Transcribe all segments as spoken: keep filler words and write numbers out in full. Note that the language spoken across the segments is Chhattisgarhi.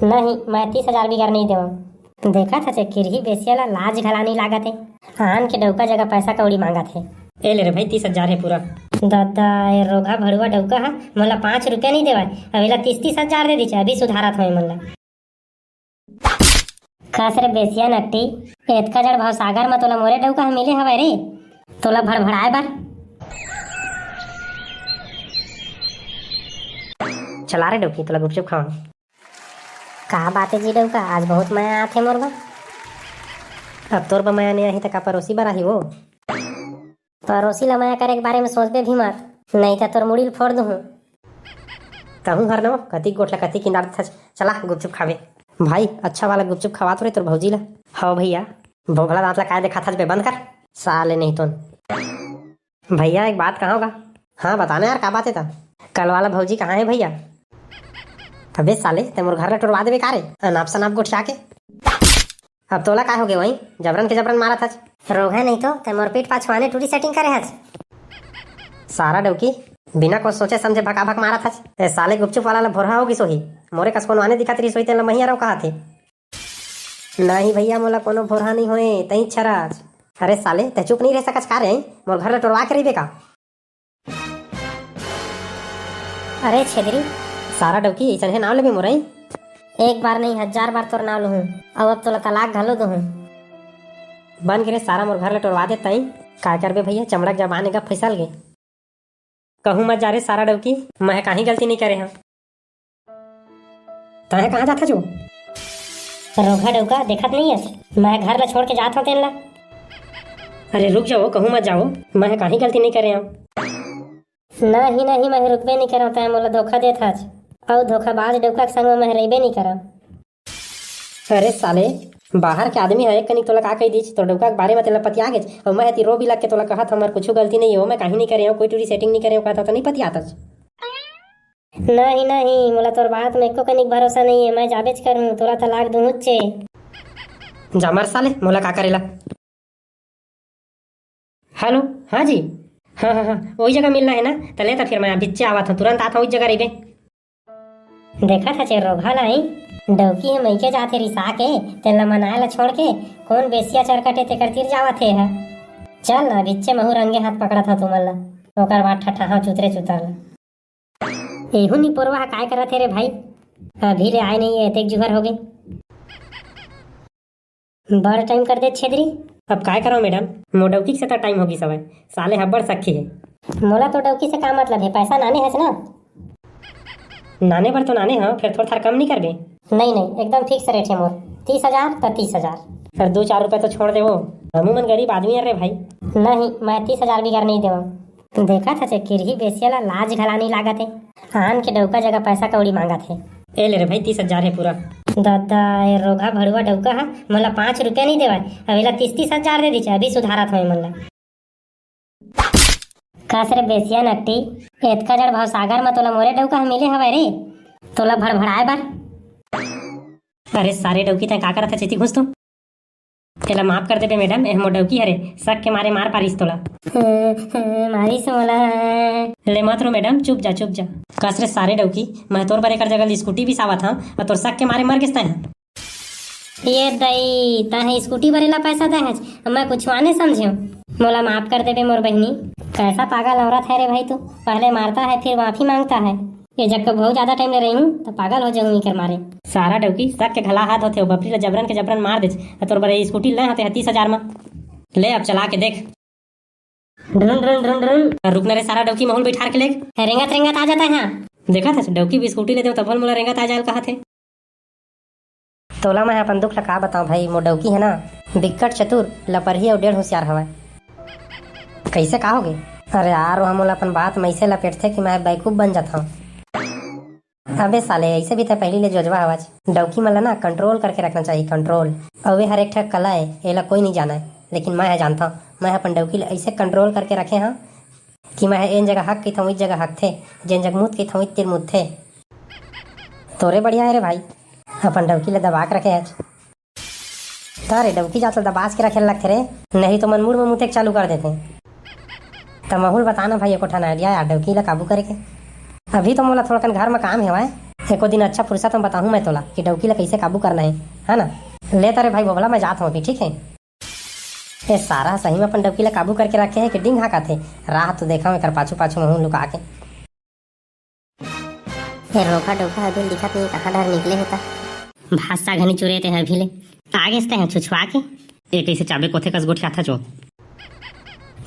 नहीं, मैं तीस हजार बिगर नहीं देवं। देखत हस ए किरही बेसिया ला, लाज घला नहीं लागत हे। आन के डउका जगह पैसा कौड़ी मांगत हे। ए ले रे भाई, तीस हजार हे पूरा। ददा, ए रोगहा भड़ुआ डउका हा मोला पाँच रुपया नहीं देवय, अब एला तीस तीस हजार दे दीचे, अभी सुधारत हों ए मन ला। कस रे बेसिया नकटी, एतका जड़ भवसागर म तोला मोरे डउका ह मिले हवय रे, तोला भड़भड़ाए बर। चला रे डउकी, तोला गुपचुप खावा। का बात हे जी डउका, आज बहुत मया आथे मोर बर। अब तोर बर मया नइ आही त का परोसी बर आही वो? परोसी ला मया करे के बारे में सोचबे भी मत, नहीं त तोर मुड़ी ल फोड़ दूहूं। कहूं हर नव, कतिक गोठ ला कतिक किंदार देथस। चला गुपचुप खाबे। भाई, अच्छा वाला गुपचुप खवात रे तोर भौजी ला। हव भैया। भोभला दांत ला काय देखाथस बे, बंद कर। साले नहीं तोन। भैया, एक बात कहां गा? हां, बता ना यार, का बात हे त? कल वाला भौजी कहां हे भैया? अबे साले, तैं मोर घर ला टोरवा देबे का रे, अनाप शनाप गोठिया के? अब तोला काय होगे वहीं? जबरन के जबरन मारत हस। रोगहा नहीं तो, तैं मोर पीठ पाछू आने टूरी setting करे हस। सारा डौकी, बिना कुछ सोचे समझे भकाभक मारत हस। ए साले, गुपचुप वाला ला भोरहा होगिस होही। मोरे कस कोनो आने दिखत रहिस होही, तेन ला मही अरव कहत हे। नहीं भैया, मोला कोनो भोरहा नहीं होए, तहीं छरच। अरे साले, तैं चुप नहीं रह सकच का रे? मोर घर ला टोरवा के रहिबे का? अरे छेदरी। सारा डौकी, अइसनहे नाव लेबे मोर, हैं? एक बार नहीं, हजार बार तोर नाव लूहूं, अउ अब तोला तलाक घलो दूहूं। बन गे रे सारा, मोर घर ला टोरवा देत तहीं। काय करबे भैया, चमड़ा के जबान एगा फिसल गे। कहूं मत जा रे सारा डौकी, मैं काहीं गलती नहीं करे हंव। तैं कहां जाथस ओ? रोगहा डौका, देखत नहीं हस, मैं घर ला छोड़ के जात हंव तेन ला। अरे रुक जाओ, कहूं मत जाओ, मैं काहीं गलती नहीं करे हंव। नहीं, नहीं, मैं रुकबे नहीं करंव, तैं मोला धोखा देत हस। अउ धोखाबाज डौका के संग में मैं रहिबे नहीं करंव। अरे साले, बाहर के आदमी ह एक कनिक तोला का कहि दिस, तोर डौका के बारे में तेला पतिया गेच, अउ मैं एती रो बिलख के तोला कहत हंव, मोर कुछू गलती नहीं हे, मैं काहीं नहीं करे हंव, कोई टूरी setting नहीं करे हंव, कहत हंव त नहीं पतियातस। नहीं, नहीं, मोला तोर बात में एको कनिक भरोसा नहीं हे, मैं जाबेच करहूं, तोला तलाक दूहूंचे। जा मर साले, मोला का करेला। हेलो, हां जी, हां, हां, हां, ओही जगह मिलना हे ना, त ले त फिर मैं अभिच्चे आवत हंव, तुरंत आत हंव, ओही जगह रहिबे। देखत हस ए रोगहा ला, डौकी ह मइके जात हे रिसा के, तेन ला मनाए ला छोड़ के, कोन बेसिया चरकट हे तेकर तीर जावत हे ह। चल ना, अभिच्चे महूं रंगे हाथ पकड़त हंव तुमन ला, ओकर बाद ठठाहंव चुतरे चुतर ला। एहू निपोरवा ह काय करत हे रे भाई? अभी ले आय नहीं हे, एतेक जुहर होगे। बड़ टाइम कर दे छेदरी। अब काय करंव मैडम, मोर डौकी के सेती टाइम होगिस हवय। साले ह बड़ सक्खी हे। मोला तो डौकी से का मतलब हे, पैसा नाने हस ना? नाने बर तो नाने हंव, फेर थोर थार कम नहीं करबे? नहीं, नहीं, एकदम fix rate हे मोर। तीस हजार त तीस हजार। फेर दू चार रुपया तो छोड़ देवो, हमू मन गरीब आदमी हन रे भाई। नहीं, मैं तीस हजार बिगर नहीं देवंव। देखत हस ए किरही बेसिया ला, लाज घला नहीं लागत हे। आन के डौका जगह पैसा कौड़ी मांगत हे। ए ले रे भाई, तीस हजार हे पूरा। ददा, ए रोगहा भड़ुआ डौका ह मोला पाँच रुपया नहीं देवय, अब एला तीस तीस हजार दे दीचे, अभी सुधारत हों ए मन ला। कस रे बेसिया नकटी, एतका जड़ भवसागर म तोला मोरे डौका ह मिले हवय रे, तोला भड़भड़ाए बर। अरे सारे डौकी, तैं का करत हस, एती घुस तो। तेला माफ कर देबे मैडम, एह मोर डौकी हरे, सक के मारे मार पारिस तोला। मारिस मोला। ले मत रो मैडम, चुप जा, चुप जा। कस रे सारे डौकी, मैं तोर बर एकर जगह ले स्कूटी बिसावत हंव, अउ तोर सक के मारे मर गेस तैं। ये दई, तैं स्कूटी बर एला पैसा दे हस, मैं कुछ आने समझेंव। मोला माफ कर देबे मोर बहिनी। कैसा पागल औरत है रे भाई तू, पहले मारता है फिर माफी मांगता है। ये जब कभू ज्यादा टाइम ले रही हूँ तो पागल हो जाऊंगी कर मारे। सारा डौकी सक के घला हाथ होथे, ओ बपरी ला जबरन के जबरन मार देच। अ तोर बर ये स्कूटी ले होते है तीस हजार मा। ले अब चला के देख। ढुन ढुन ढुन ढुन। रुक न रे सारा डौकी, महूं ल बइठार के ले। रेंगत रेंगत आ जाता है। देखत हस, डौकी भी स्कूटी ले देव तभो ले मोला रेंगत आ जायल कहत हे। तोला मैं अपन दुख ला का बताऊं भाई, मोर डौकी है ना, बिक्कट चतुर, लपरही अउ डेढ़ होशियार हवय। कैसे का होगे? अरे यार, वो मोला अपन बात में ऐसे लपेटथे कि मैं बेवकूफ बन जाता हूँ। अबे साले, ऐसे भी तैं पहली ले जोजवा हवच। डौकी मन ला ना कंट्रोल करके रखना चाहिए, कंट्रोल। अउ वे हर एक ठक कला है, एला कोई नहीं जाना है, लेकिन मैं है जानता हूँ। मैं अपन डौकी ला ऐसे कंट्रोल करके रखे हाँ कि मैं एन जगह हक कहिथंव, इस जगह हकथे, जेन जगह मुत कहिथंव, इत्तिर मुतथे। तोरे बढ़िया है रे भाई, अपन डौकी ला दबा के रखे हच। त रे डौकी जात ल दबास के रखे ल लगथे रे, नहीं तो मन मुड़ में मुते के चालू कर देथे। त महूं ल बता ना भाई, एको ठन आइडिया यार डौकी ल काबू करे के। अभी तो मोला थोड़कन घर में काम हेवय, एको दिन अच्छा फुरसत में बताहूँ मैं तोला कि डौकी ला कइसे काबू करना हे, है ना? ले त रे भाई भोभला, मैं जात हँव अभी, ठीक हे? ए सारा सही में अपन डौकी ला काबू करके रखे हे कि डींग हाँकत हे? राह तो देखँव एकर पाछू पाछू महूँ लुका के। ए रोगहा डौका अभी दिखत नहीं, कहाँ डहर निकले हे त? भात साग हनी चुरे ते अभी ले। आ गेस तैं छुछुआ के। ए कइसे चाबे कोथे कस गोठियाथच ओ?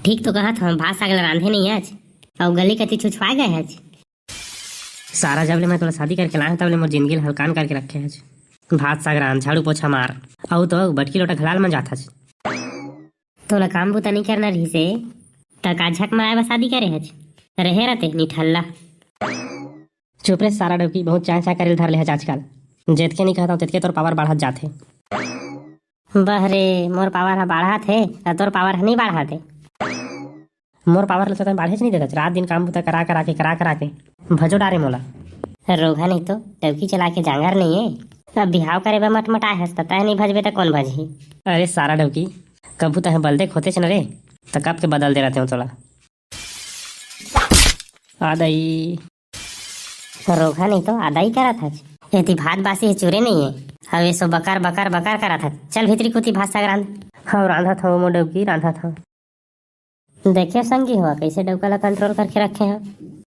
ठीक तो कहत हँव, भात साग ला रांधे नहीं आज, अउ गली कती छुछुआ गए हच। सारा, जब ले मैं तोला शादी करके लाए हँव तब ले मोर जिंदगी ला हलकान करके रखे हच। भात साग रांध, झाड़ू पोछा मार, अउ तो बटकी लोटा घला ल मंजाथच। तोला काम बुता नहीं करना रहिसे त का झक मारे बर शादी करे हच? रहे रहते निठल्ला। चुप रे सारा डौकी, बहुत चाय चाय करे ल धर ले हच आजकल। जेतके नहीं कहत हँव तेतके तोर पावर बाढ़त जाथे। बहरे, मोर पावर ह बाढ़त हे, त तोर पावर ह नहीं बाढ़त हे। मोर पावर ल तो तैं बाढ़ेच नहीं देतच, रात दिन काम बुता करा करा के, करा करा के भजो डारे मोला। रोगहा नहीं तो डौकी चला के जांगर नहीं हे। अब बिहाव करे बर मटमटाए हस, त तैं नहीं भजबे त कौन भजही? अरे सारा डौकी, कभू तैं बलदे होतेच न रे, त कब के बदल दे रहते हँव तोला। आ दई। रोगहा नहीं तो आदाई करत हच। एती भात बासी हे, चुरे नहीं हे। हवे सो बकर बकर बकर करत हच। चल भीतरी कुती भात साग रांध। हव, रांधत हँव मोर डौकी, रांधत हँव। देखे संगी हो, कइसे डौका ला कंट्रोल करके रखे हँव।